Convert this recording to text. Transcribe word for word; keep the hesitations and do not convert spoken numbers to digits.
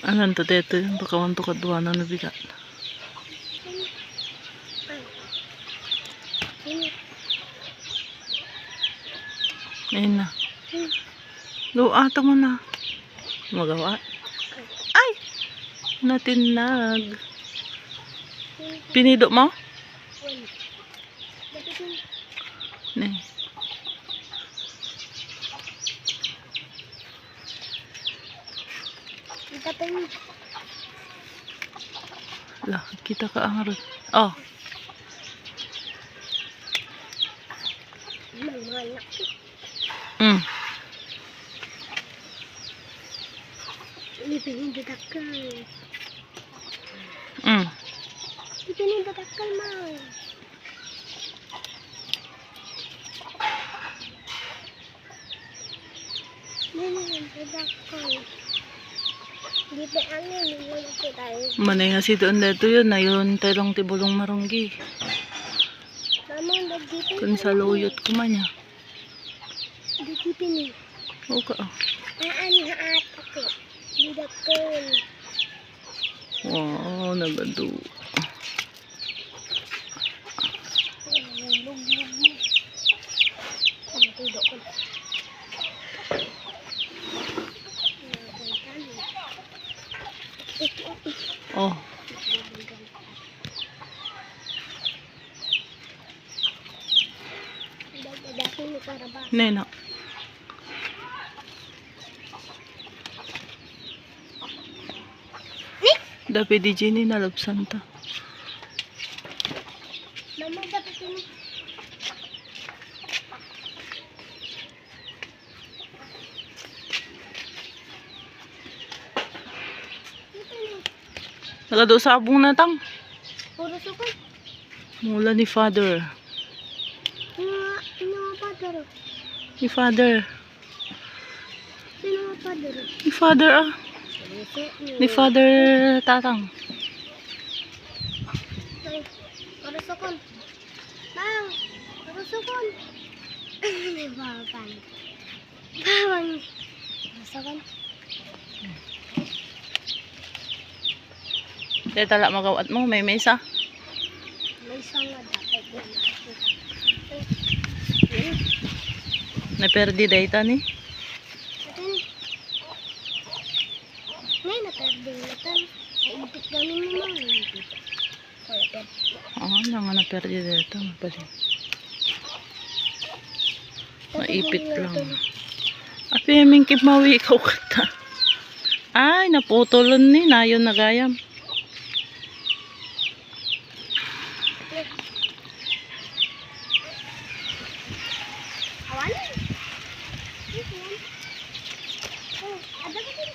Anan to dito, baka wanto kaduanan na bigat. Ayun na. Luata mo na. Magawa. Ay! Natinnag. Pinido mo? Ne. Ikatay mo. Lah, kita ka ang ron. Oh. Malaki. Mm. Ipinindot ako. Mm. Ipinindot ako, man. Ipinindot ako. Di pa ano, di mo nakita eh. Manay nga si doon dito yun, ayun, talong ti bulong marunggi. Mama, nagdito. Kun sa luyot ko man niya. Dagiti ni. Okay. Aan nga atak. Didakkel. Wow, nagadu. Luglug ni. Ano to, dako? Oh. Nena. Dapat di Jenny nalabsan ta. Mama, dapat ini. Nagadu sabong na tang. Puro sukal. Mula ni Father. Nga, nga Father. Ni Father. Sino nga Father? Ni Father, ah. Ni Father Tatang. Ay, puro sukal. Bang, puro sukal. Ay, may bawang. Bawang. Puro sukal. Dahil tala magawat mo, may mesa. May isa nga dapat yan. Naperdi dayta ni. Ito ni. Ngayon, naperdi na ito. Ay, ipit namin ni Mama. Ay, ipit. Oo, na nga naperdi dayta. Mapali. Maipit lang. Api, mingkip mawi ikaw kata. Ay, naputol ni, nayon na gayam. Awan. Oh, ada ka din.